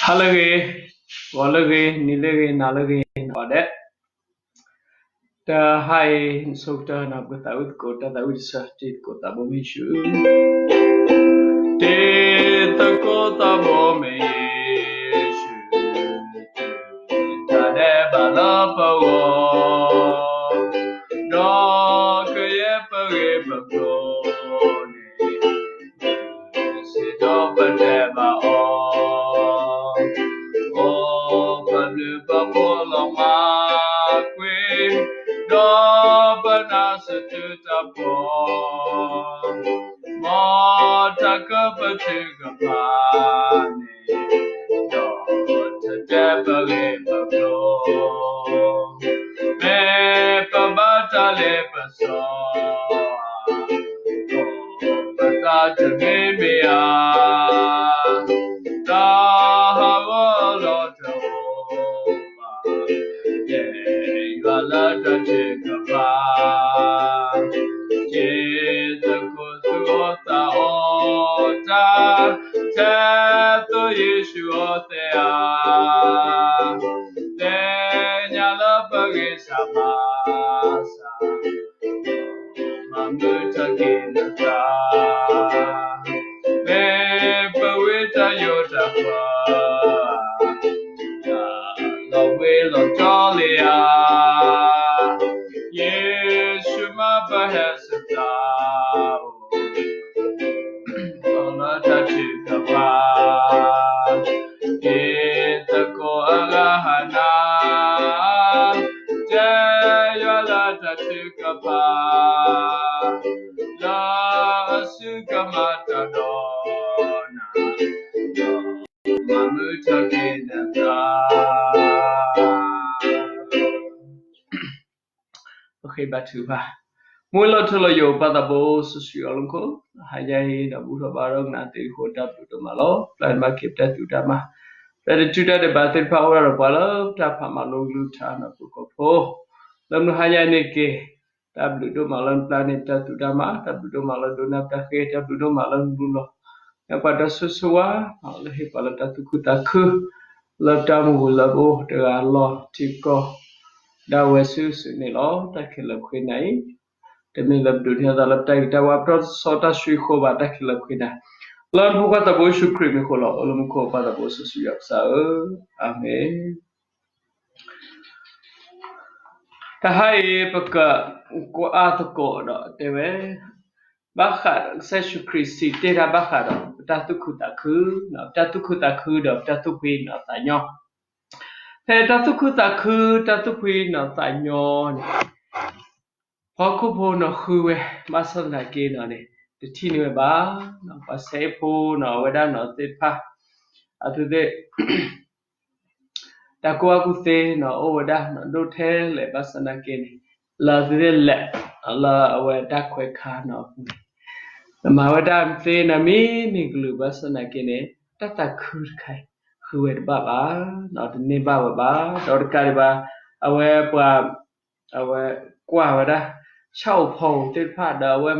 ဟါလၢအဂ့ၤ, ဂီၤလၢအဂ့ၤ, နံၤလၢအဂ့ၤ, နၤလၢအဂ့ၤ, နၤဒဲး, တဟါအံၤ နဆိကတၢၢ်န့ၣ် ပကသးဝံၣ်သကိးတၢ်သးဝံၣ်တဆၢ တံၤသကိးသးဘိမ့ၢ်ယ့ၣ်ၡူး, တံၤသကိးသးဘိမ့ၢ်ယ့ၣ်ၡူး, တၢ်ဒဲးဘးလၢပဂီၢ်, ဒီးကယဲၢ်ပဂ့ၢ်ပကျိၤန့ၣ် စံးထီၣ်ပတဲဘၣ်အီၤ, အိၣ်ပဘျုးပဖှိၣ်လီၤမၢ်ကွံာ်, ဒီးပနၢ်စၢၤတုၤတၢ်ဖှီၣ်, မ်တၢ်ကပတုာ်ကဖၣ်န့ၣ်, ဒီးတတဲပဂ့ၢ်ပကျိၤ, မ့ၢ်ပဘၣ်တၢ်လ့ပစီ ပသးတမ့ၢ်မ့ၢ်ဧါ, တၢ်ဟးဂီၤလီၤတအိၣ်ဘၣ်, ကဲယွၤလၢတၢ်ထုကဖၣ်, တံၤသကိးသူၣ်အိၣ်သးအိၣ်တၢ်, ထဲသိးယ့ၣ်ၡူးအိၣ်သ့ဧါ, သ့ၣ်ညါလၢပဂ့ၤစၢ်ဘၣ်ဆၣ် မၤမုာ်ထီၣ်က့ၤနသး, မ့ၢ်ပဝံတၢ်ယိာ်တၢ်ပၢ, တၢ်လီၤဘှံးလီၤတီၤလံဧါ, ယ့ၣ်ၡူးမၤပဟဲစသး, အိၣ်လၢတၢ်ထုကဖၣ်, တံၤသကိးအဂၤဟးနၤ, တဲယွၤလၢတၢ်ထုကဖၣ်, လၢအစုကမၤတၢ်ဒီးနၤ, မၤမုာ်ထီၣ်က့ၤနသး ပဃ့ဘါထုကဖၣ်, မူလီၤထူလီၤယိာ်ပၢ်သးဘိစီဆှံအီၤလၢမူခိၣ်, ဟါညါအံၤဒီးဘူၣ်ထီၣ်ဘါထီၣ်ကနၣ်သ့ၣ်အဃိ တၢ်ဘျုးဒိၣ်မးလီၤ. ပျၢ်န့ၢ်ဘၣ်က့ၤပတၢ်သူၣ်တၢ်မၤ, ပတၢ်တတုၤတၢ်ဒဲးဘးသ့ၣ်တဖၣ်အိၣ်ဒၣ်ဒီးပှၤလၢပတၢ်ဖးမၤလိကလုၢ်ကထါန့ၣ် ပကိးဖှိၣ်, လၢမုၢ်ဟါညါအံၤန့ၣ်က့ၤ, တၢ်ဘျုးဒိၣ်မးလၢနပျၢ်န့ၢ်ပတၢ်သူၣ်တၢ်မၤ, တၢ်ဘျုးဒိၣ်မးလၢဒိးနၢ်ပတၢ်ဃ့, တၢ်ဘျုးဒိၣ်မးလၢနဘျုးလီၤ ပှၤဒီးဆိၣ်ဂ့ၤဆိၣ်ဝါ, လၢဟ့ၣ်ပှၤလၢတၢ်သူၣ်ခုသးခု, လၢတၢ်မူပူၤလၢပအိၣ်တဂၤလီၤထံကီၢ်ဒၣ်ဝဲစုာ်စုာ်န့ၣ်လီၤ. တၢ်ခဲလၢာ်ပဃ့နၤအံၤ, တမ့ၢ်လၢပဒိးန့ၢ်အသးလၢပတၢ်ဂ့ၤတၢ်ဝါ ပတီၢ်စီတၢ်ဆှံအဃိဘၣ်, တၢ်ခဲလၢာ်ပဃ့နၤ, လၢနဖိခွါသးဘိယ့ၣ်ၡူးခရံာ်အမံၤအဃိလီၤ. အိၣ်လၢမူခိၣ်ပၢ်သးဘိစီဆှံယွၤပကစၢ်ဧၢ, အၤမ့ၣ်. တဟါအံၤ ပကကွၢ်သကိးဒီးတဲဝဲ, ဘၣ်ဃးဒီးကစၢ်ယ့ၣ်ၡူးခရံာ်စံးတ့ၢ်တၢ်ဘၣ်ဃးဒီး ပတၢ်သူၣ်ခုသးခု, ပတၢ်သူၣ်ခုသးခုဒီးပတၢ်သူၣ်ဖှံနီၤသးညီ, ဖဲတၢ်သူၣ်ခုသးခု တၢ်သူၣ်ဖှံနီၤသးညီန့ၣ် ပှၤဟီၣ်ခိၣ်ဖိနီၤဃုဝဲ, ဘၣ်ဆၣ်သနာ်က့နီၤန့ၣ် တထံၣ်န့ၢ်ဝဲဘၣ်, ပှၤစဲအ့ၣ်ဖိနီၤ အဝဲဒၣ်နီၤသ့ၣ်တဖၣ်, အသုသ့ၣ် တၢ်ကူၣ်ဘၣ်ကူၣ်သ့နီၤ အိၣ်ဝဲဒၣ်နီၤ ဒိၣ်ထဲလဲၣ် ဘၣ်ဆၣ်သနာ်က့န့ၣ် လၢအသုသ့ၣ်လဲၤ လၢအဝဲတၢ်ခွဲးခါနီၤအပူၤန့ၣ် မၤဝဲဒၣ်သ့နီၤ မံၤမံၤကလုာ် ဘၣ်ဆၣ်သနာ်က့န့ၣ် တၢ်သးခုတခါအံၤ ဃုဝဲတဘၣ်ဘၣ်, တန့ၢ်ဘၣ်ဝဲဘၣ်, ဒီးတကးဒံးဘၣ် အဝဲပှၤ အဝဲကွၢ်ဝဲဒၣ် ဆၣ်ဧိၤဖီဧိၤသ့ၣ်တဖၣ်ဒီး အဝဲ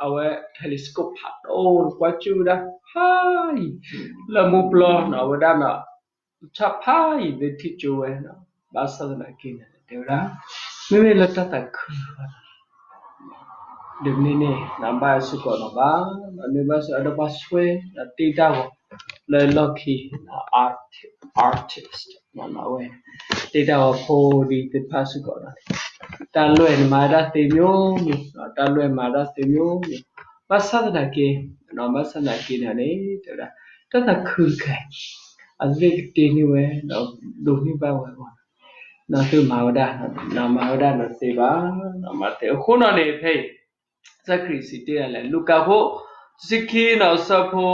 အဝဲ telescope ဖးဒိၣ် ကွၢ်ကၠူၣ်ဝဲဒၣ် ဖးယံၤ လၢမူပျီနီၤ အဝဲဒၣ်နီၤ ဆၣ်ဖးယံၤသ့ၣ်ထံၣ်ကၠိဝဲနီၤ ဘၣ်ဆၣ်သနာ်က့န့ၣ် တဲဝဲဒၣ် မ့မ့ၢ်လၢတၢ်သးခုဘၣ် ဒ်န့ၣ်န့ၣ် နဘၣ်စ့ၢ်ကီးနီၤဘၣ်, နဘၣ်စ့ၢ်ကီးဒီးပှၤဆွဲ နတ့တၢ်ဂီၤ လၢလီၢ်ခံ artist ဝဲ တ့တၢ်ဂီၤဖိဒ်သ့ၣ်တဖၣ်စ့ၢ်ကီးနီၤ, တၢ်လွဲၢ်န့ၣ်မၤဝဲဒၣ်သ့မျိုးမျိုး, တၢ်လွဲၢ်မၤဝဲဒၣ်သ့မျိုးမျိုး, ဘၣ်ဆၣ်သနာ်က့, ဘၣ်ဆၣ်သနာ်က့န့ၣ်န့ၣ် တဲဝဲဒၣ် တၢ်သးခုတခါအံၤ အသ့ၣ်ကတ့န့ၢ်ဝဲ ဒီးဒိးန့ၢ်ဘၣ်ဝဲအဂီၢ် နသုမၤဝဲဒၣ်, နမၤဝဲဒၣ်နသ့ဘၣ်, မၤသ့အဃိနီၤန့ၣ် ဖဲအံၤ ကစၢ်ခရံာ်စံးတ့ၢ်ဒ်လဲၣ်, လူၤကၣ်ဖိ တဆံခံနီၤ အဆၢဖိ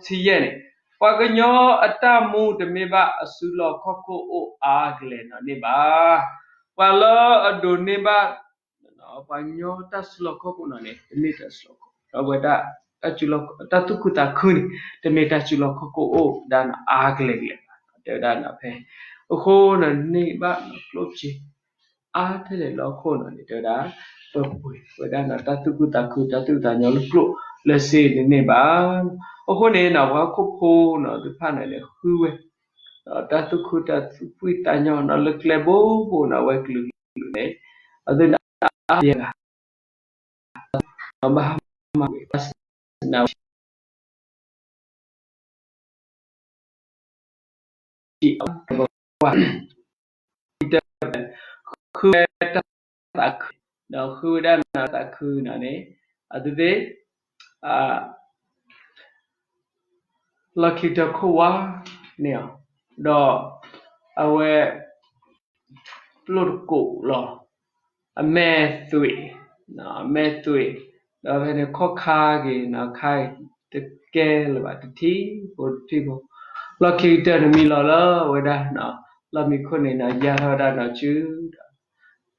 ဆံယဲၢ်န့ၣ်, ပှၤကညီအတၢ်မူတမ့ၢ်ဘၣ်အစုလီၢ်ခီၣ်ခိၣ်အိၣ်အါကလဲာ်နီၤန့ၣ်ဘၣ်. ပှၤလၢအဒိးန့ၢ်ဘၣ် ပှၤကညီတၢ်စုလီၢ်ခီၣ်ခိၣ်နီၤန့ၣ် တမ့ၢ်တၢ်စုလီၢ်ခီၣ်ခိၣ်, ဒီးအဝဲဒၣ် တၢ်သူၣ်ခုသးခုန့ၣ် တမ့ၢ်တၢ်စုလီၢ်ခီၣ်ခိၣ်အိၣ်ဒၣ်နီၤအါကလဲာ်ကလဲာ်ဘၣ်, တဲဝဲဒၣ်နီၤဖဲ အဃိန့ၣ်န့ၢ်ဘၣ်နီၤကျိၣ်စ့ အါထဲလဲၣ်လၢဟီၣ်ခိၣ်နီၤန့ၣ် တဲဝဲဒၣ် ပပှ့ၤဝဲဒၣ်နီၤ တၢ်သူၣ်ခုသးခု တၢ်သူၣ်ခုသးညီလၢကျိၣ်လၢစ့န့ၣ်န့ၢ်ဘၣ်. အဃိန့ၣ်နီၤ ပှၤဟီၣ်ခိၣ်ဖိနီၤသ့ၣ်တဖၣ်န့ၣ်န့ၣ် ဃုဝဲ တၢ်သူၣ်ခုသးခု တၢ်သူၣ်ဖှံသးညီနီၤ လၢကျဲဘိဘိနီၤ အဝဲကလုာ်ကလုာ်န့ၣ် အသုဒၣ်အါယဲၢ်ဂၤ ဘၣ်မၤဝဲ ဘၣ်ဆၣ်သနာ်က့ အဝဲ ဃုဝဲတၢ်သးခု, ဒီးဃုဝဲဒၣ်နီၤသးခုနီၤန့ၣ် အသုသ့ၣ် လီၢ်ခံကတၢၢ်ခိၣ်ဝါန့ၣ်အီၤ, ဒီးအဝဲ ပျိၢ်တကိးလီၤ, အမဲာ်သွံၣ်, အမဲာ်သွံၣ်, ဒီးဖဲန့ၣ်ခီၣ်ခါက့ၤနီၤ ခါတကဲလၢၤဘၣ် တထံၣ်ဖိတထံၣ်ဖိ, လီၢ်ခံကတၢၢ်န့ၣ်မံလီၤလၢအဝဲဒၣ် လီၢ်မံခိၣ်န့ၣ်နီၤ ယါထီၣ်ဝဲဒၣ်နီၤစုဒီး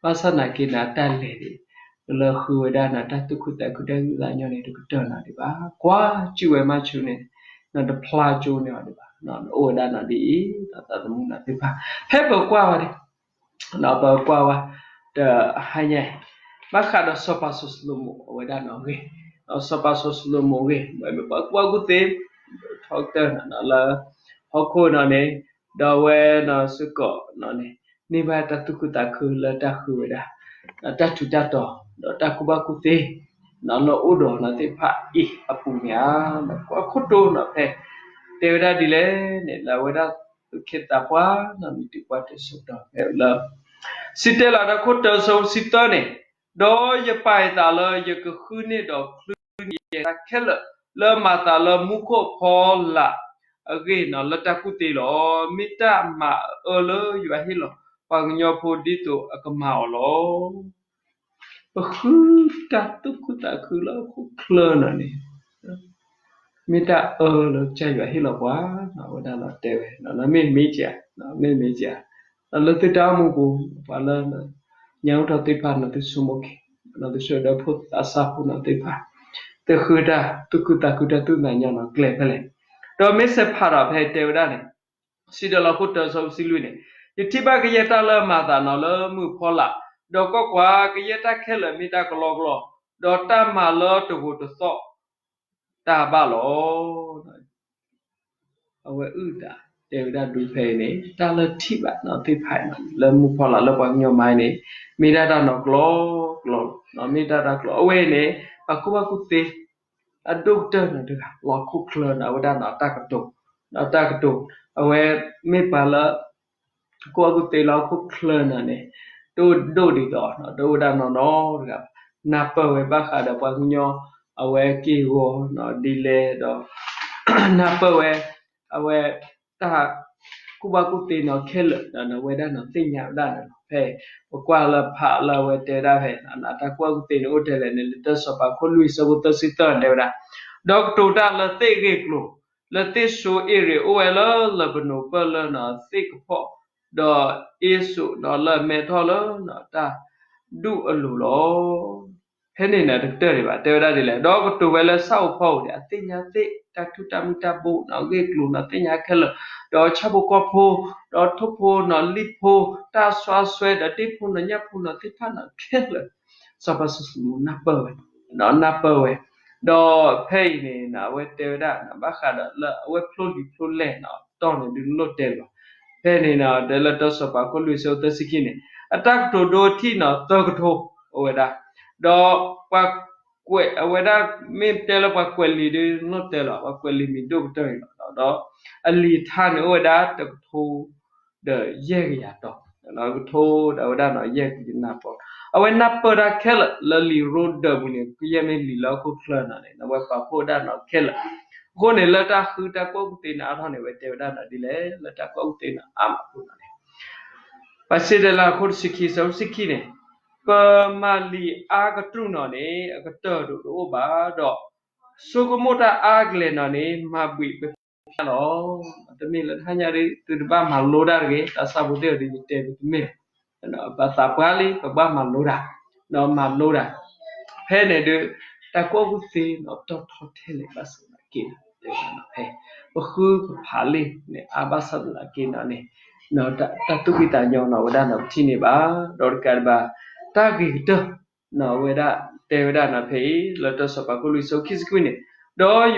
ဘၣ်ဆၣ်သနာ်က့နီၤ တၢ်လဲၤဒံး လၢဃုဝဲဒၣ်နီၤ တၢ်သူၣ်ခုသးခု တၢ်သူၣ်ဖှံသးညီန့ၣ် တကတၢၢ်နီၤဒံးဘၣ်, ကွၢ်စူၣ်ဝဲမၤဆိန့ၣ် နီၤတဖျါကၠိန့ၢ်အီၤဒံးဘၣ်, နအိၣ်ဝဲဒၣ်နီၤဒ်အံၤ ဒီးသးသမူနီၤသ့ၣ်တဖၣ် ဖဲပကွၢ်ဝဲဒၣ် ပကွၢ်ဝဲ တဟါညါအံၤ ဘၣ်ဃးဒီးစီၤပၤစီၤၡလိၤမိၤအဝဲဒၣ်နီၤအဂ့ၢ်, စီၤပၤစီၤၡလိၤမိၤအဂ့ၢ် မ့ၢ်ပှၤကူၣ်ဘၣ်ကူၣ်သ့ ထီကတၢၢ်နီၤလၢ ဟီၣ်ခိၣ်နီၤန့ၣ်, ဒီးအဝဲနီၤစ့ၢ်ကီးနီၤန့ၣ် န့ၢ်ဘၣ်တၢ်သူၣ်ခုသးခုလၢတၢ်ဃုဝဲဒၣ် တၢ်ထူးတၢ်တီၤ ဒီးတၢ်ကူၣ်ဘၣ်ကူၣ်သ့ နီၤလၢအိၣ်ဒီးနီၤသ့ၣ်တဖၣ်အံၤအပူၤန့ၣ်ဧါ, ကွၢ်ခိၣ်တိၤနီၤဖဲ တဲဝဲဒၣ်ဒ်လဲၣ်န့ၣ် လၢအဝဲဒၣ်သူၣ်က့သးပှၢ်နီၤ မ့ၢ်တံၤပှၢ်တၢၢ်ဆၢကတီၢ်ဖဲလၢ စံၣ်တဲၤလီၤတၢ်ခိၣ်တၢ ဆၢဖိတဆံသၢန့ၣ်, ဒီးယပာ်ယသးလၢယကဃုန့ၢ်ဒီးချုးန့ၢ်ယတၢ်ခဲလၢာ် လၢမၤသးလၢမူခိၣ်အဖီလာ်အဂ့ၢ်နီၤ လၢတၢ်ကူၣ်သ့လီၤ. မ့ၢ်တၢ်မၤအၢလၢယွၤဟ့ၣ်လီၤပှၤကညီဖိဒ်သိးအကမၤအီၤလီၤ. ပဃုတၢ်သူၣ်ခုသးခုလၢဟီၣ်ခိၣ်ချၢနီၤန့ၣ် မ့ၢ်တၢ်အၢလၢကစၢ်ယွၤဟ့ၣ်လီၤပှၤ, အဝဲဒၣ်နီၤတဲဝဲ မ့ၢ်မ့ၢ်ဧါ, မ့ၢ်မ့ၢ်ဧါ, လၢသုတၢ်အိၣ်မူပူၤ ပှၤလၢ ညါအိၣ်ထီၣ်သ့ၣ်တဖၣ်နီၤ သုဆိကမိၣ်က့ၤ နီၤ သုဆိဒီးဖိသးစၢ်ဖိနီၤသ့ၣ်တဖၣ် သုဃုတၢ်သူၣ်ခုသးခုတၢ်သူၣ်ဖှံသးညီနီၤ ကျဲဖဲလဲၣ်. ဒီးမ့ၢ်စဲးဖးဒီးဖဲတဲဝဲဒၣ်န့ၣ် စံၣ်တဲၤလီၤခိၣ်တၢ ဆၢဖိတဆံလွံၢ်န့ၣ်, ယထံၣ်ဘၣ်ကယဲၢ်တၢ်လၢမၤသးနီၤလၢမုၢ်ဖီလာ်, ဒီးကွၢ်ကွၢ်, ကယဲၢ်တၢ်ခဲလၢာ်မ့ၢ်တၢ်ကလီကလီ, ဒီးတၢ်မၤလၢတဂိာ်တသီၣ်တၢ်ဘၣ်လီၤ. အဝဲအုၣ်သးတဲဝဲဒၣ်ဒုးဖဲအံၤန့ၣ် တၢ်လၢထံၣ်ဘၣ်နီၤသ့ၣ်တဖၣ်အံၤနီၤ လၢမုၢ်ဖီလာ်လၢပှၤကညီမၤအံၤန့ၣ် မ့ၢ်ဒၣ်တၢ်နီၤကလီကလီလီၤ. မ့ၢ်ဒၣ်တၢ်ကလီ အဝဲအံၤန့ၣ် ပှၤကူၣ်ဘၣ်ကူၣ်သ့ အဒိၣ်ကတၢၢ်နီၤတဂၤ လၢဟီၣ်ခိၣ်ချၢနီၤ အဝဲဒၣ်နီၤတၢ်ကတိၤ, ဒီးတၢ်ကတိၤ အဝဲမ့ၢ်ပှၤလၢ ကူၣ်ဘၣ်ကူၣ်သ့လၢဟီၣ်ခိၣ်ချၢနီၤန့ၣ် တအိၣ်ဒိၣ်ဒ်သိးနီၤ တအိၣ်ဝဲဒၣ်နီၢ်နီၢ်တဂၤဘၣ်. နၢ်ပၢၢ်ဝဲဘၣ်ဃးဒီးပှၤကညီ အဝဲက့ၢ်ဂီၤနီၤ ဒ်လဲၣ်ဒီး နၢ်ပၢၢ်ဝဲ အဝဲ တၢ် ကူၣ်ဘၣ်ကူၣ်သ့နီၤခဲလၢာ် ဝဲဒၣ်နီၤသ့ၣ်ညါဝဲဒၣ်န့ၣ်လီၤ. ဖဲ ပကွၢ်လၢဖးလၢအဝဲတဲဒၣ်ဖဲ တၢ်ကူၣ်ဘၣ်ကူၣ်သ့န့ၣ်အိၣ်ထဲလဲၣ်န့ၣ် လံာ်တၢ်စီၤပၤခိၣ်လွံၢ်ဆၢဖိသၢဆံသၢတဲဝဲဒၣ်, ဒီးကတိၤတၢ်လၢသ့ၣ်ဂ့ၢ်ကျိၤ လၢသ့ၣ်စိအ့ၣ်ရ့းအိၣ်ဝဲလၢလၢၢ်ပနိးပၢၢ်လၢနီၤသ့ၣ်ကဖီၣ်, ဒီးအ့စိာ်နီၤလၢအမဲထီၣ်လၢနီၤတၢ်ဒူၣ်အလိၤလီၤ. ဖဲန့ၣ်နီၤတကတၢၢ်ဒံးဘၣ် တဲဝဲဒၣ်ဒ်လဲၣ် ဒီးကတိၤဝဲလၢဆၣ်ဧိၤဖီဧိၤန့ၣ် အသ့ၣ်ညါသ့ၣ် တၢ်ထူးတၢ်မုၢ်တၢ်ဘိနီၤ ဂ့ၢ်ကျိၤနီၤသ့ၣ်ညါခဲလၢာ်, ဒီးဆၣ်ဖိကီၢ်ဖိ ဒီးထိၣ်ဖိနီၤလံၣ်ဖိ တၢ်စွါစွဲဒီးဒ့ၣ်ဖိနီၤညၣ်ဖိနီၤသ့ၣ်တဖၣ်နီၤခဲလၢာ် စီၤပၤစီၤၡလိၤမိၤနၢ်ပၢၢ်ဝဲ, နၢ်ပၢၢ်ဝဲ, ဒီးဖဲအံၤန့ၣ်နီၤ အဝဲတဲဝဲဒၣ်နီၤ ဘၣ်ဃးဒီးလၢအဝဲဖျိလံာ်ဖျိလဲၢ်နီၤ တီၢ်န့ၣ်ဒုးလိၣ်တဲလီၤ. ဖဲန့ၣ်နီၤ တဲလၢတၢ်စီၤပၤခိၣ်လွံၢ်ဆၢဖိသၢဆံခံန့ၣ် အတၢ်ကတိၤဒိထံၣ်နီၤ သၢကထိ အိၣ်ဝဲဒၣ်, ဒီးပှၤကွဲးအဝဲဒၣ် မ့ၢ်တဲလၢပှၤကွဲးလံာ်ဒုးလိၣ်တဲလီၤ ပှၤကွဲးလံာ်မံၤဒိၣ်ကတၢၢ်အံၤလီၤ. ဒီးအလံာ်ထါန့ၣ်အိၣ်ဝဲဒၣ်တကထိ ဒီးယဲၢ်ကယၤတီၤ, ကထိဒီးအဝဲဒၣ်နီၤ ယဲၢ်ကယၤနၢ်ပီ, အဝဲနၢ်ပၢၢ်တၢ်ခဲလၢာ်လၢလံာ်ရိဒၢးပူၤန့ၣ် ကယဲၢ်မ့ၢ်လံာ်လၢဟီၣ်ခိၣ်ချၢနီၤန့ၣ် အဝဲပာ်ဖှိၣ်ဝဲဒၣ်နီၤခဲလၢာ်. အဃိန့ၣ် လၢတၢ်ဃုတၢ်ကူၣ်ဘၣ်ကူၣ်သ့န့ၣ်အါထီၣ်န့ၣ် အဝဲတဲဝဲဒၣ်နီၤဒ်လဲၣ် လၢတၢ်ကူၣ်ဘၣ်ကူၣ်သ့န့ၣ်အါမးအဃိနီၤန့ၣ် ပစံၣ်တဲၤလီၤခိၣ်တဆံခံ ဆၢဖိတဆံခံန့ၣ်, ပမၤလံာ်အါကတြူၢ်နီၤန့ၣ် အကတၢၢ်ဒိၣ်တအိၣ်ဘၣ်ဒီး ဆိကမိၣ်တၢ်အါကလဲာ်နီၤန့ၣ် မၤဘှံးပဖံးဖျါလီၤ. တမ့ၢ်လၢတဟါညါဒီး သုတဘၣ်မၤလိတၢ်တဂ့ၤ, တၢ်ဆၣ်ဖိသ့ၣ်အီၤဒီး ယတဲပတမ့ၢ် ပသးပှၢ်လံ ပဘၣ်မၤလိတၢ်, ဒီးမၤလိတၢ်, ဖဲန့ၣ်ဒီး တၢ်ကူၣ်ဘၣ်ကူၣ်သ့နီၤ တီၢ်ထီထဲလဲၣ်ဘၣ်ဆၣ်သနာ်က့ တဲဝဲဒၣ်နီၤဖဲ ပဃုပဖးလံာ်န့ၣ် အါဘၣ်ဆၣ်သနာ်က့နီၤန့ၣ် တၢ်သူၣ်ဖှံသးညီနီၤ ဝဲဒၣ်နီၤပထံၣ်န့ၢ်ဘၣ်, ဒီးတကးဒံးဘၣ် တၢ်ဂ့ၤကတၢၢ် နီၤဝဲဒၣ် တဲဝဲဒၣ်နီၤဖဲအံၤ လၢတၢ်စီၤပၤခိၣ်လွံၢ်ဆၢခံဆံခွံန့ၣ်, ဒီး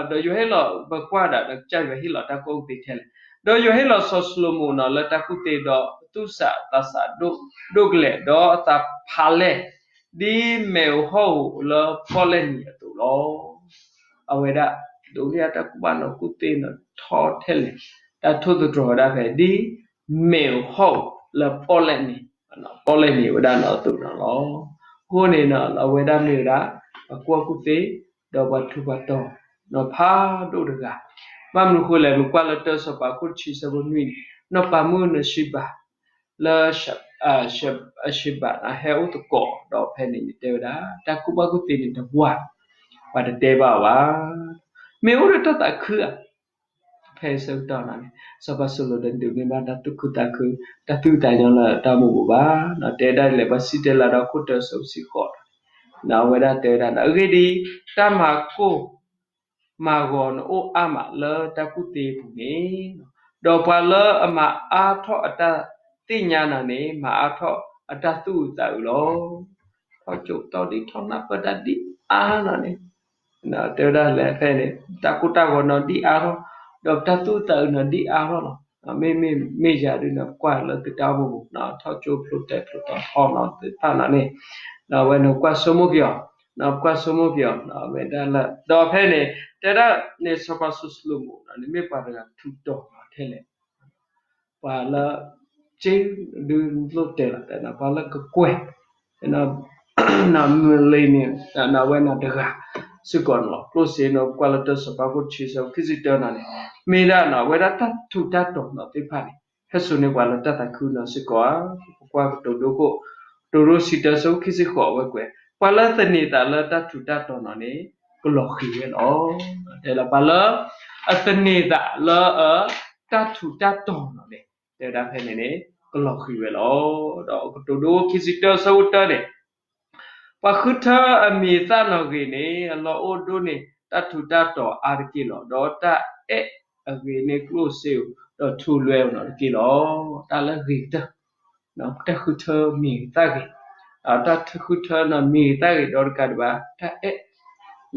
ဒီးယွၤဟ့ၣ်လီၤ ပကွၢ်ဒၣ်ဒီးကစၢ်ယွၤဟ့ၣ်လီၤတၢ်ကူၣ်ဘၣ်ကူၣ်သ့ထဲလဲၣ်, ဒီးယွၤဟ့ၣ်လီၤစီၤၡလိၤမိၣ်န့ၣ် လၢတၢ်ကူၣ်သ့ဒီးအသူၣ်ဆးသးဆးဒိၣ်ကလဲာ် ဒီးအသးဖးလဲၢ် ဒ်မဲာ်အိၣ်ဟီၣ်ဧိၤလၢပီၣ်လဲၣ်နံၤအသိးလီၤ. အဝဲဒၣ် ဒိးန့ၢ်အတၢ်ကူၣ်ဘၣ်နီၣ်ကူၣ်သ့န့ၣ် ထီထဲလဲၣ်, တၢ်ထိၣ်သတြီၤဝဲဒၣ်ဖဲ ဒ်မဲာ်အိၣ်ဟီၣ်ဧိၤလၢပီၣ်လဲၣ်နံၤ, ပီၣ်လဲၣ်နံၤဝဲဒၣ်န့ၣ်အသိးန့ၣ်လီၤ. အဃိန့ၣ် အဝဲဒၣ်မ့ၢ်ဝဲဒၣ် ပှၤကူၣ်ဘၣ်ကူၣ်သ့ ဒီးပှၤထူးပှၤတီၤ နီၣ်ဖးဒိၣ်တဂၤ, ဘၣ်မနုၤဃိလဲၣ် ပကွၢ်လၢတၢစီၤပၤခိၣ်တဆံဆၢဖိနွံန့ၣ် နီၢ်ပၤမုၣ်န့ၣ် ၡ့ဘၤ လၢ ၡ့ဘၤန့ၣ် ဟဲအိၣ်သကိး ဒီးဖဲန့ၣ် တဲဝဲဒၣ် တၢ်ကူၣ်ဘၣ်ကူၣ်သ့န့ၣ်တဝၢ်, ပှၤတတဲဘၣ်အီၤဘၣ်, မ့ၢ်အိၣ်ဒီးတၢ်သးခုဧါ. ဖဲအဆၢကတီၢ်န့ၣ် စီၤပၤၡလိၤဒိၣ်န့ၣ် ဒိးန့ၢ်ဘၣ်တၢ်သူၣ်ခုသးခု တၢ်သူၣ်သးညီလၢတၢ်အိၣ်မူပူၤဘၣ်, တဲဒၣ်လဲၣ် ပှၤစံၣ်တဲၤလၤဒီးခိၣ်တၢအဆၢဖိတဆံဃိးန့ၣ် အဝဲဒၣ်တဲဝဲဒၣ် အဂ့ၢ်ဒ်အံၤ, တၢ်မၤကိၢ် မၤဂီၤနအိၣ်အါမးလၢတၢ်ကူၣ်သ့အပူၤန့ၣ်, ဒီးပှၤလၢအမၤအါထီၣ်အတၢ်သ့ၣ်ညါန့ၣ်န့ၣ် မၤအါထီၣ်အတၢ်သူၣ်အုးသးအုးလီၤ. ထီၣ်ကၠိတီဒံး ထီၣ်နၢ်ပၢၢ်တၢ်ဒံးအါန့ၣ်န့ၣ်, တဲဝဲဒၣ်လဲၣ်ဖဲန့ၣ် တၢ်ကိၢ်တၢ်ဂီၤန့ၣ်ဒံးအါထီၣ်, ဒီးပတၢ်သူၣ်အုးသးအုးန့ၣ်ဒံးအါထီၣ်လီၤ. မ့မ့ၢ် မ့ၢ်ယၤဒုန့ၣ် ပကွၢ်လၢသုတၢ်အိၣ်မူပူၤ ထီၣ်ကၠိဖျိတဲဖျိတီထီၣ်န့ၣ်သ့ၣ်တဖၣ်န့ၣ်န့ၣ်, ဒီးအဝဲန့ၣ်ကွၢ်ဆိကမိၣ်က့ၤအီၤ, ပကွၢ်ဆိကမိၣ်က့ၤအီၤ အဝဲဒၣ်လၢ ဒီးဖဲန့ၣ် တဲဒၣ်န့ၣ် စီၤပၤစီၤၡလိၤမိၣ်န့ၣ် မ့ၢ်ပှၤတဂၤထူးတီၤထဲလဲၣ် ပှၤလၢ က့ဒုးလိၣ်တဲလီၤ ပှၤလၢကကွဲၢ် millennial န့ၣ် အဝဲန့ၣ်တဂၤစ့ၢ်ကီးန့ၣ်လီၤ. ကျိၣ်စ့န့ၣ် ပကွၢ်လၢတၢစီၤပၤခိၣ်တဆံဆၢဖိခံဆံတၢန့ၣ်န့ၣ် မ့ၢ်ဒၣ်န့ၣ် အဝဲဒၣ်တၢ်ထူးတၢ်တီၤန့ၣ်သ့ၣ်တဖၣ်န့ၣ် ဟဲစိာ်န့ၢ်ပှၤလၢတၢ်သးခုန့ၣ်စ့ၢ်ကီးဧါ. ပကွၢ်ကတိၤဒိခိၣ် ကတိၤဒိဆံတၢဆၢဖိခံဆံဃိး အဝဲကွဲး ပှၤလၢသန့ၤသးလၢတၢ်ထူးတၢ်တီၤန့ၣ်န့ၣ် ကလီၤဃံၤဝဲလီၤ. တဲလၢပှၤလၢ အသန့ၤသးလၢအ တၢ်ထူးတၢ်တီၤန့ၣ်န့ၣ် တဲဝဲဒၣ်ဖဲန့ၣ်န့ၣ် ကလီၤဃံၤဝဲလီၤ. ဒီးကတိၤဒိခံဆံတၢဆၢဖိတၢန့ၣ် ပှၤဃုထၢအမံၤအသၣ်န့ၣ်ဂ့ၤန့ၣ် အလီၢ်အိၣ်ဒိၣ်န့ၢ်တၢ်ထူးတၢ်တီၤအါတက့ၢ်လီၤ. ဒီးတၢ်အဲၣ်အဂ့ၤန့ၢ်ကျိၣ်စ့ဧိၤ ဒီးထူလွဲဧိၤန့ၣ်တက့ၢ်လီၤ. တၢ်လၢဂ့ၤကတၢၢ် တၢ်ဃုထၢမံၤအသၣ်ဂ့ၤ, တၢ်ဃုထၢန့ၣ်မံၤအသၣ်ဂ့ၤဒီးတကးဒံးဘၣ် တၢ်အဲၣ်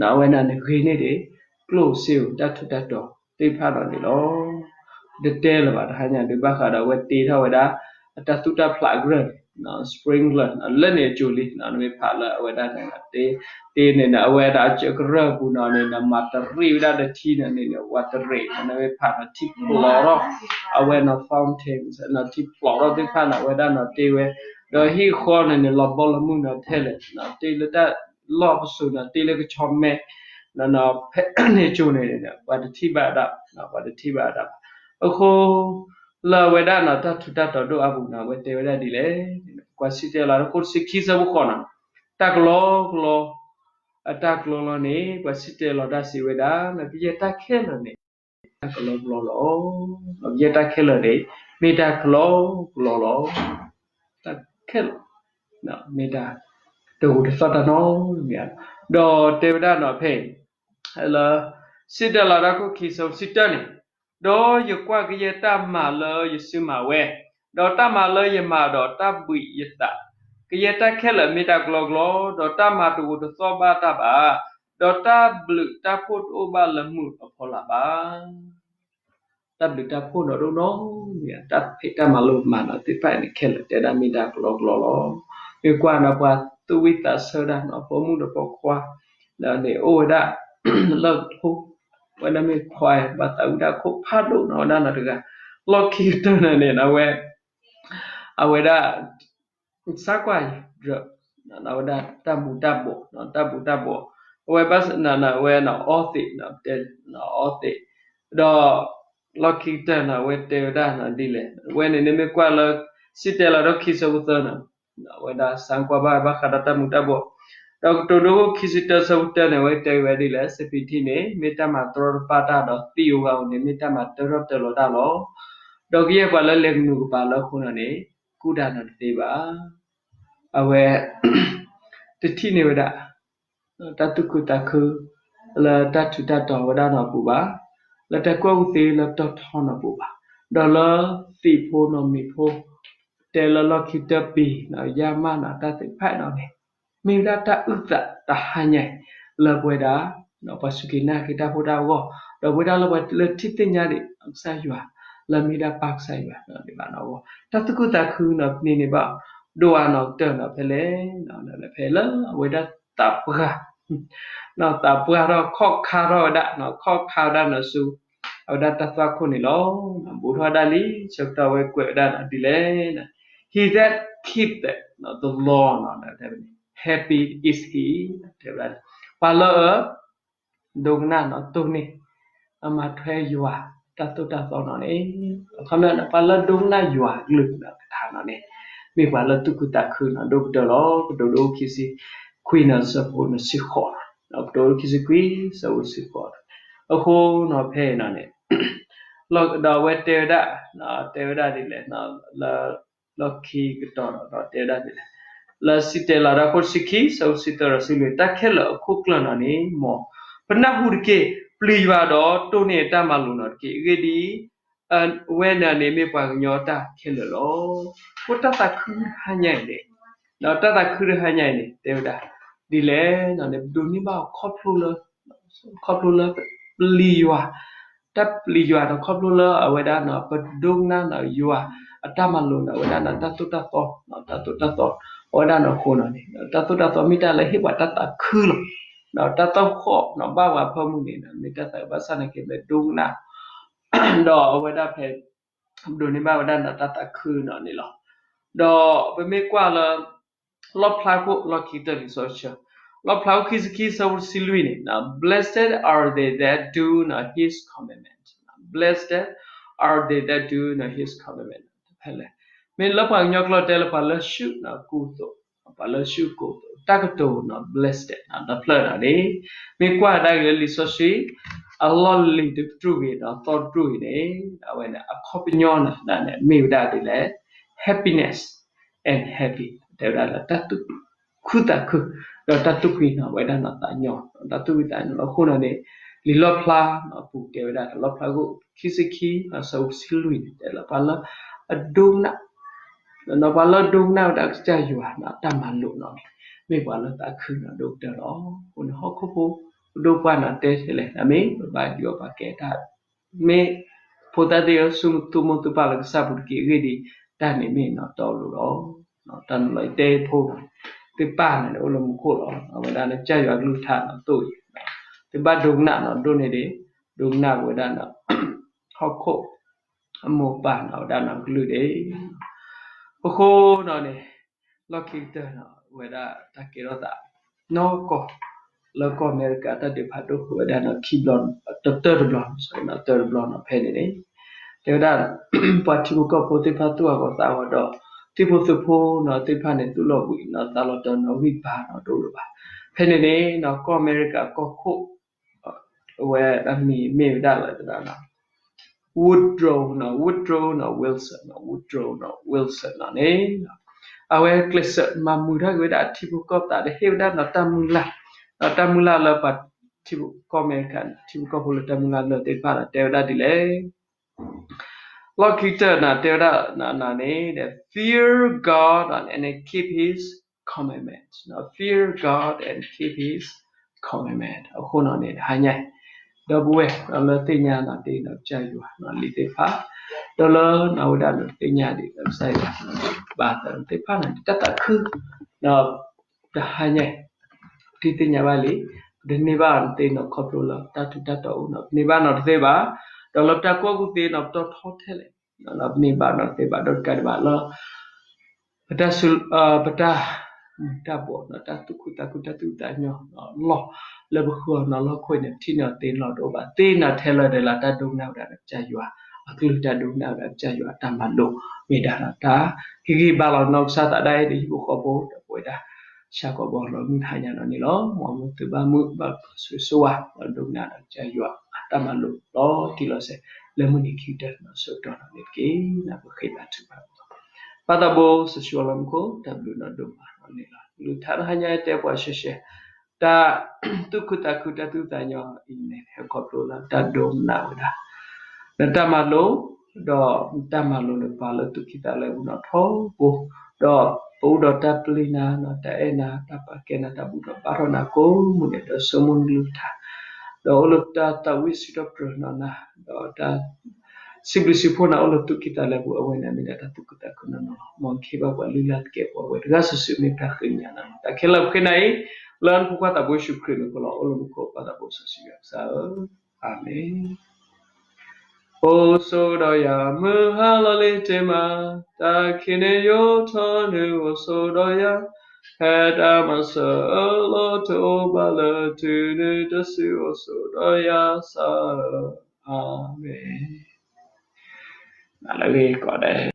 အဝဲန့ၣ်န့ၣ်ဂ့ၤန့ၢ်ဒံး ကျိၣ်စ့ဧိၤ တၢ်ထူးတၢ်တီၤသ့ၣ်တဖၣ်န့ၣ်န့ၣ်လီၤ. တတဲလၢၤဘၣ် တဟါညါဒုးဘၣ်ဃးဒီးအဝဲတ့ထီၣ်ဝဲဒၣ် အတၢ်သူၣ်တၢ်ဖျးအကရၢၢ်န့ၣ် sprinkler လၢန့ၣ်အစိၤလံ နမ့ၢ်ဖးလၢအဝဲဒၣ်န့ၣ် တ့န့ၣ်န့ၣ် အဝဲဒၣ်အကရၢၢ်ပူၤန့ၣ်န့ၣ် မၤတရံးဝဲဒၣ်ဒီးထံန့ၣ်န့ၣ် ဝးတရံး နမ့ၢ်ဖးန့ၣ် ထံဖျိးထီၣ် အဝဲန့ၣ် fountain ထံဖျိးထီၣ်သ့ၣ်တဖၣ်န့ၣ် အဝဲဒၣ်န့ၣ်တ့ဝဲ ဒီးဟံၣ်ဃီန့ၣ်န့ၣ် လီၤဘီလီၤမုၢ်န့ၣ်ထဲလဲၣ် တ့လၢတၢ်လီၢ်ပစိာ်န့ၣ် တ့လၢကဆီမဲ ဖဲန့ၣ်အစိၤန့ၣ် ပှၤတထံၣ်ဘၣ်ဒၣ် ပှၤတထံၣ်ဘၣ်ဒၣ်ဘၣ်. အဃိ လၢအဝဲဒၣ်န့ၣ် တၢ်ထူးတၢ်တီၤဒိၣ်အါပူၤန့ၣ် အဝဲတဲဝဲဒၣ်ဒ်လဲၣ်, ကွၢ်စံၣ်တဲၤလီၤ တၢ်ခိၣ်တဆံခံဆၢဖိဃိးန့ၣ် တၢ်ကလီကလီ အတၢ်ကလီကလီန့ၣ် ပှၤစံၣ်တဲၤလီၤတၢ်စံးဝဲဒၣ် ကယဲၢ်တၢ်ခဲလၢာ်န့ၣ် တၢ်ကလီကလီလီၤ. ကယဲၢ်တၢ်ခဲလၢာ်န့ၣ် မ့ၢ်တၢ်ကလီကလီလီၤ. တၢ်ခဲလၢာ် မ့ၢ်တၢ် တဂိာ်တသီၣ်တၢ်နီတမံၤဧါ. ဒီးတဲဝဲဒၣ်န့ၣ်ဖဲ လၢ စံၣ်တဲၤလီၤတၢ်ခိၣ်ခံဆၢဖိတၢန့ၣ်, ဒီးယကွၢ်ကယဲၢ်တၢ်မၤလၢယစုမၤဝဲ, ဒီးတၢ်မၤလၢယမၤဒီးတၢ်ဘှံးယသး, ကယဲၢ်တၢ်ခဲလၢာ်မ့ၢ်တၢ်ကလီကလီ, ဒီးတၢ်မၤတဂိာ်တသီၣ်ဘၣ်တၢ်ဘၣ်, ဒီးတၢ်ဘျုးတၢ်ဖှိၣ်တအိၣ်ဘၣ်လၢမုၢ်အဖီလာ်ဘၣ်. တၢ်ဘျုးတၢ်ဖှိၣ်န့ၣ်ဒိၣ်နီၢ်မံၤဧါ, တၢ်ဖံးတၢ်မၤလၢပမၤန့ၣ်သ့ၣ်တဖၣ်န့ၣ် ခဲလၢာ်တဲဒၣ်မ့ၢ်တၢ်ကလီကလီလီၤ. မ့ၢ်ကွၢ်န့ၣ် ပှၤသူၣ်ဝံၣ်သးဆၢတၢ်န့ၣ် ပိာ်မုၣ်ဒီးပိာ်ခွါ ဒီးန့ၣ်အိၣ်ဝဲဒၣ် လၢဖိ ဝဲဒၣ်မ့ၢ်ခွါ ပှၤသးဝံၣ်တၢ်ခိၣ်ဖးဒိၣ်န့ၣ် ဝဲဒၣ်န့ၣ်တဂၤ လီၢ်ခံကတၢၢ်န့ၣ်န့ၣ် အဝဲ အဝဲဒၣ် စါကွၢ်ယဲ အဝဲဒၣ်တၢ်ဘူးတၢ်ဘီၣ် တၢ်ဘူးတၢ်ဘီၣ် အဝဲဘၣ်ဆၣ်န့ၣ် အဝဲန့ၣ်အီသံး တဲအီသံး ဒီး လီၢ်ခံကတၢၢ်န့ၣ် အဝဲတဲဝဲဒၣ်န့ၣ်ဒ်လဲၣ် အဝဲန့ၣ်န့ၣ်မ့ၢ်ကွၢ်လၢ စံၣ်တဲၤလီၤတၢ်ခံဆၢဖိသၢန့ၣ် အဝဲဒၣ်စါကွၢ်ဘၣ် ဘၣ်ဃးဒီးတၢ်မူၤတၢ်ဘီၣ် ဒီးကတိၤဒိခံဆံတၢဆၢဖိတၢန့ၣ် အဝဲတဲဝဲဒ်လဲၣ် စပံးထံန့ၣ် မ့ၢ်တၢ်မၤတရီတပါတၢ်ဒီးသံးဧိၤဂၤဧိၤန့ၣ် မ့ၢ်တၢ်မၤတၢထီၣ်တၢလီၤတၢ်လီၤ. ဒီးကယဲၢ်ပှၤလၢလဲၤကနူၤကပၤလၢအဃိန့ၣ်န့ၣ် ကူၣ်တၢ်န့ၣ်တသ့ဘၣ်. အဝဲ တထံၣ်န့ၢ်ဝဲဒၣ် တၢ်သူၣ်ခုသးခု လၢတၢ်ထူးတၢ်တီၤဝဲဒၣ်န့ၣ်အပူၤဘၣ်, လၢတၢ်ကူၣ်ဘၣ်ကူၣ်သ့လၢတီၢ်ထီန့ၣ်အပူၤဘၣ်, ဒီးလၢသံးဖိန့ၣ်မံၤဖိ တဲလၢလီၢ်ခံကတၢၢ်ပံၤန့ၣ် ယါမးန့ၣ် တၢ်သ့ၣ်တဖၣ်န့ၣ်န့ၣ် မ့ၢ်ဝဲဒၣ်တၢ်အုၣ်သးတဟါညါအံၤ လၢပဝဲဒၣ် ပှၤစူၢ်က့ၤနာ်က့ၤတၢ်ဖိတၢ်အဂီၢ် ဒီးပဝဲဒၣ်လၢပှၤလၢထံၣ်သ့ၣ်ညါဒံးကစၢ်ယွၤ လၢမ့ၢ်ဒၣ်ပၢ်ကစၢ်ယွၤန့ၣ်ဘၣ်နီၤ, တၢ်သူၣ်ခုသးခုနီၤ ပန့ၢ်န့ၣ်ဘၣ် ဒိၣ်အါနီၤကတၢၢ်နီၤ ဖဲလဲၣ်, ဖဲလၢအဝဲဒၣ်သးပှၢ် သးပှၢ်ထီၣ်ခီၣ်ခါထီၣ်ဝဲဒၣ်, ခီၣ်ခါဝဲဒၣ်နီၤဆူ အဝဲဒၣ်တၢ်သွၣ်ခိၣ်န့ၣ်လီၤ. ဘူးထီၣ်ဝဲဒၣ်လံ ဆၢကတီၢ်ဝဲကွဲးဝဲဒၣ်နီၤဒ်လဲၣ်, He that keepeth the law, happy is he, တဲဝဲဒၣ်, ပှၤလၢအ ဒိကနၣ်နီၤ တိၢ်န့ၢ် အမၤထွဲယွၤတၢ်သိၣ်တၢ်သီနီၤန့ၣ်, အခီပညီ ပှၤလၢဒိကနၣ်ယွၤကလုၢ်ကထါနီၤန့ၣ် မ့ၢ်ပှၤလၢသူၣ်ခုသးခုနီၤ ဒိၣ်ကတၢၢ်လီၤ. ကတိၤဒိခံဆံခွံနီၤ ဆၢဖိနွံဆံဃိး, ကတိၤဒိခံဆံခွံ ဆၢဖိနွံဆံဃိး, အဃိနီၤ ဖဲအံၤနီၤန့ၣ် ဒီးအဝဲတဲဝဲဒၣ်, တဲဝဲဒၣ်ဒ်လဲၣ်, လၢ လီၢ်ခံကတီၢ်ဒီး တဲဝဲဒၣ်ဒ်လဲၣ်, လၢစံၣ်တဲၤလီၤဒၣ်ခိၣ်တဆံခံ ဆၢဖိတဆံသၢဒီးတဆံလွံၢ်, တၢ်ခဲလၢာ်အခိၣ်ကျၢၢ်နီၤန့ၣ် မ်ပနၢ်ဟူတက့ၢ်. ပျံၤယွၤဒီးတိၢ်န့ၢ်အတၢ်မၤလိာ်နီၤတက့ၢ်. အဂ့ၢ်ဒ်အံၤ, အဝဲန့ၣ်န့ၣ်မ့ၢ်ပှၤကညီတၢ်ခဲလၢာ်လီၤ. အဃိတၢ်သးခုတဟါညါအံၤန့ၣ်, ဒီးတၢ်သးခုတဟါညါအံၤန့ၣ် တဲဝဲဒၣ်ဒ်လဲၣ်နီၤန့ၣ် ပဒိးန့ၢ်ဘၣ်အီၤခီဖျိလၢ ခီဖျိလၢပပျံၤယွၤ, တၢ်ပျံၤယွၤနီၤ ခီဖျိလၢအဝဲဒၣ်နီၤ ပဒိကနၣ်နီၤယွၤအတၢ်မၤလိာ်နီၤ အဝဲဒၣ်နီၤ တၢ်သိၣ်တၢ်သီ, တၢ်သိၣ်တၢ်သီ အဝဲဒၣ်နီၤအဃိနီၤန့ၣ် တၢ်သိၣ်တၢ်သီမ့ၢ်တၢ်လၢဟ့ၣ်ပှၤတၢ်သးခုလီၤ. ဒီးတၢ်သီၣ်ဃီၣ်နီၤ ဘၣ်ပှၤဖၢမုၢ်န့ၣ် မ့ၢ်တၢ်သးဘၣ်ဆၣ်နာ်က့ ပဒိကနၣ် ဒီးအဝဲဒၣ်ဖဲ ပဒိးန့ၢ်ဘၣ်ဝဲဒၣ်နီၤ တၢ်သးခုနီၤန့ၣ်လီၤ. ဒီးပမ့ၢ်ကွၢ်လၢ လီၣ်ဖျါခိၣ် လီၢ်ခံကတၢၢ်လံာ်စီဆှံ, လီၣ်ဖျါခိၣ်ခံဆံခံ ဆၢဖိတဆံလွံၢ်န့ၣ် Blessed are they that do not his commandment, Blessed are they that do not his commandment, ဖဲလဲၣ်, မ့ၢ်လၢပှၤကညီကျိာ်တဲလၢပှၤလၢဆူၣ်နီၤကိၢ်သိး, ပှၤလၢဆူၣ်ကိၢ်သိး တၢ်ကတိၤနီၤ blessed နီၤ တဖျၢၣ်နီၤန့ၣ် မ့ၢ်ကွၢ်ကဒါက့ၤလၢလံာ်စီဆှံ အလီၢ်လံၤတကတြူၢ်ဂ့ၤဒီးသီတကတြူၢ်ဂ့ၤန့ၣ် အဝဲန့ၣ် အခီပညီန့ၣ် မ့ၢ်ဝဲဒၣ်ဒ်လဲၣ်, happiness and happy တဲဝဲဒၣ်လၢတၢ်သူၣ်ခုသးခု ဒီးတၢ်သူၣ်ဖှံနီၤ ဝဲဒၣ်နီၤသးညီ တၢ်သူၣ်ဖှံသးညီလီၤ. အဃိနီၤန့ၣ် လံာ်လီၣ်ဖျါအပူၤတဲဝဲဒၣ် လီၣ်ဖျါခိၣ်ခံဆံခံ ဆၢဖိတဆံလွံၢ်န့ၣ် တဲလၢပှၤလၢအဒိကနၣ် ဒီးပှၤလၢအဒိကနၣ်ဝဲဒၣ်ကစၢ်ယွၤနီၤ တၢ်မၤလိာ်နီၤန့ၣ် မ့ၢ်ပှၤလၢသးခုနီၤဒိၣ်ကတၢၢ်လီၤ. အဃိန့ၣ် ဟီၣ်ခိၣ်ဖိ ပဒိၣ်ပှၢ်နီၤတဲလဲၣ် တမ့ၢ်ပဘၣ်ဒုးအီၣ်ပာ်ကဲတၢ် မ့ၢ်ဖိသၣ်သ့ၣ်ဧၢ ဆူသုမိၢ်သုပၢ်လၢကစၢ်ပူၤတက့ၢ်. အဂ့ၢ်ဒ်အံၤ တၢ်န့ၣ်မ့ၢ်နီၤတၢ်အီၣ်လိၤလီၤ. တၢ်န့ၣ်လီၤ ယတဲဖိ သုပၢ်န့ၣ် အိၣ်လၢမူခိၣ်လီၤ. အဝဲဒၣ်လၢကစၢ်ယွၤကလုၢ်ကထါနီၤသိၣ်အံၤ သုဘၣ်ဒိကနၣ်နီၤ ဒိၣ်န့ၢ်ဒံး ဒိကနၣ်ဝဲဒၣ်နီၤ ဟီၣ်ခိၣ် အမိၢ်ပၢ်နီၤ ဝဲဒၣ်နီၤကလုၢ်ဒံး ပဃိနီၤန့ၣ် လီၢ်ခံကတၢၢ်နီၤ ဝဲဒၣ်တၢ်ကဲထီၣ်သး နီၢ်ကီၢ် လၢကီၢ်အမဲရကၤ တၢ်ဒုးဖးဒိၣ်ဝဲဒၣ်နီၤ ခံဘျီ တတၢၢ်တဘျီ တတၢၢ်တဘျီနီၤ ဖဲန့ၣ်န့ၣ် တဲဝဲဒၣ် ပှၤထံဖိကီၢ်ဖိသ့ၣ်တဖၣ်သူၣ်အဂီၢ်သးအဂီၢ်ဒီး သံၣ်ဖိသုးဖိနီၤသ့ၣ်တဖၣ်န့ၣ် သူၣ်လီၤဘှံးနီၤ သးလီၤတၢ်နီၤ ဂံၢ်ဘါနီၤတအိၣ်လၢၤဘၣ်. ဖဲန့ၣ်န့ၣ်နီၤ ကီၢ်အမဲရကၤကီၢ်ခိၣ် အဝဲအမံၤမ့ၢ်ဝဲဒၣ်လၢ Woodrow နီၤ Woodrow နီၤ Wilson နီၤ Woodrow နီၤ Wilson နီၤန့ၣ် အဝဲကျဲးစၢးမၤမုာ်ထီၣ်က့ၤဝဲဒၣ်အထံဖိကီၢ်ဖိသးဒီးဟ့ၣ်ဝဲဒၣ်နီၤတၢ်မုၢ်လၢ် နီၤတၢ်မုၢ်လၢ်လၢပှၤထံဖိကီၢ်အမဲရကၤ ထံဖိကီၢ်ဖိလၢတၢ်မုၢ်လၢ်လၢသ့ၣ်တဖၣ်နီၤ တဲဝဲဒၣ်ဒ်လဲၣ် လီၢ်ခံကတၢၢ်နီၤ တဲဝဲဒၣ်နီၤန့ၣ် fear God and keep his commandment, fear God and keep his commandment အဃိနီၤန့ၣ် တဟါညါ ဒီပုၢ်ဝဲၢ် လၢသ့ၣ်ညါနီၤ တ့ၢ်နီၤကစၢ်ယွၤနီၤလံာ်သ့ၣ်တဖၣ် ဒီးလၢနီၤဝဲဒၣ်နီၤသ့ၣ်ညါဒံးလၢကစၢ်ယွၤ ဘၣ်သးသ့ၣ်တဖၣ်န့ၣ် တၢ်သးခု ဒီး တဟါညါ ပထံၣ်သ့ၣ်ညါဘၣ်လံ ပတန့ၢ်ဘၣ်နီၤသ့နီၤခီဖျိလၢတၢ်ထူးတၢ်တီၤအိၣ်နီၤ ပန့ၢ်ဘၣ်နီၤတသ့ဘၣ် ဒီးလၢပတၢ်ကူၣ်ဘၣ်ကူၣ်သ့နီၤ ပတီၢ်ထီထဲလဲၣ် ပန့ၢ်ဘၣ်နီၤတသ့ဘၣ် ဒီးတကးဒံးဘၣ်လၢ ပတၢ် ပတၢ်မူၤတၢ်ဘှီးနီၤ တၢ်သူၣ်ခုသးခု တၢ်သူၣ်သးညီနီၤ လီၢ်လၢပဃုအီၤနီၤ လီၢ်ခိၣ်န့ၣ် ပထံၣ်န့ၢ်အီၤသ့လီၤတအိၣ်ဘၣ် သ့နီၤထဲလၢာ်ဒီးလၢတၢ်ဒိကနၣ်ဝဲဒၣ်ဒီးကစၢ်ယွၤ အကလုၢ်တၢ်ဒိကနၣ်ဝဲဒၣ်ကစၢ်ယွၤအတၢ်မၤလိာ် မ့ၢ်ဒၣ်ဒီးတၢ် ဟ့ၣ်ဂံၢ်ဘါလီၤနီၢ်ကစၢ်သးဒၣ်အံၤဒီးဟံၣ်ဖိဃီဖိဒီးပဝဲဒၣ် ဆၣ်ကီးဘီလီၤမုၢ်တဟါညါနီၤန့ၣ်လီၤ မ်အမူသုဘၣ်မုာ်ဘၣ်ဆိၣ်ဂ့ၤဆိၣ်ဝါ ဒီးဒိကနၣ်ဒီးကစၢ်ယွၤအတၢ်မၤလိာ်လီၤတံၢ်လီၤဆဲး လၢမုၢ်နံၤခံကတၢၢ်နီၤ ဆိၣ်တီၤနီၤန့ၣ်တက့ၢ် နၢ်ပဃ့ဘါထုကဖၣ် ပၢ်သးဘိ စီဆှံလၢမူခိၣ် တၢ်ဘျုးနီၢ်ဒိၣ်မးနီၤန့ၣ်လီၤ ကလုၢ်ကထါတဟါညါတဲပှၤရှဲရှဲ တၢ်သူၣ်ခုသးခု တၢ်သူၣ်သးညီအံၤန့ၣ် ဟဲခီဖျိလၢတၢ်ဒိကနၣ်ဝဲဒၣ် နတၢ်မၤလိာ် ဒီးနတၢ်မၤလိာ်န့ၣ် ပှၤလၢသူၣ်ကံၢ်သးလဲပူၤနီၤထီဘိ ဒီးပအိၣ်ဒီးတၢ်ပျံၤနၤနီၤ တၢ်အဲၣ်နၤ တၢ်ပာ်ကဲနၤ တၢ်ဘူၣ်ထီၣ်ဘါထီၣ်နၤကိးမုၢ်နံၤ ဒီးဆိကမိၣ်နကလုၢ်ကထါ ဒီးအိၣ်လၢတၢ်သးဝံၣ်စံးထီၣ်ပတြၢၤနီၤနၤ ဒီးတၢ် စံးဘျုးစံးဖှိၣ်နၤအိၣ်လၢသူၣ်ကံၢ်သးလဲပူၤ အဝဲန့ၣ်မ့ၢ်ဒၣ်တၢ်သူၣ်ခုသးခုနီၢ်နီၢ်လီၤ. မ်နခ့ဘၣ်ပှၤလုၢ်လၢ်သကဲးပဝးဝဲတဂၤစုာ်စုာ် မ့ၢ်ပတၢ်ဃ့ကညးနၤလီၤ. တၢ်ခဲလၢာ်ပဃ့နၤအံၤ လၢနဖိခွါသးဘိယ့ၣ်ၡူးခရံာ်အမံၤအဃိလီၤ. အိၣ်လၢမူခိၣ်ပၢ်သးဘိစီဆှံယွၤကစၢ်ဧၢ, အၤမ့ၣ်. အိၣ်ဆိးဒီးယၤ မုၢ်ဟါလီၤလံတ့ၢ်မး, တၢ်ခံးန့ၢ်ယိးထီၣ်န့ၣ် အိၣ်ဆိးဒီးယၤ, ဖဲတၢ်မၤစၢၤအၢၣ်လီၤတအိၣ်ဘၣ်လၢၤ တုၤနုၤတစု အိၣ်ဆိးဒီးယၤစ့ၢ်ဧၢ, အၤမ့ၣ်. နလၢဂ့ၤကိးဂၤဒဲး.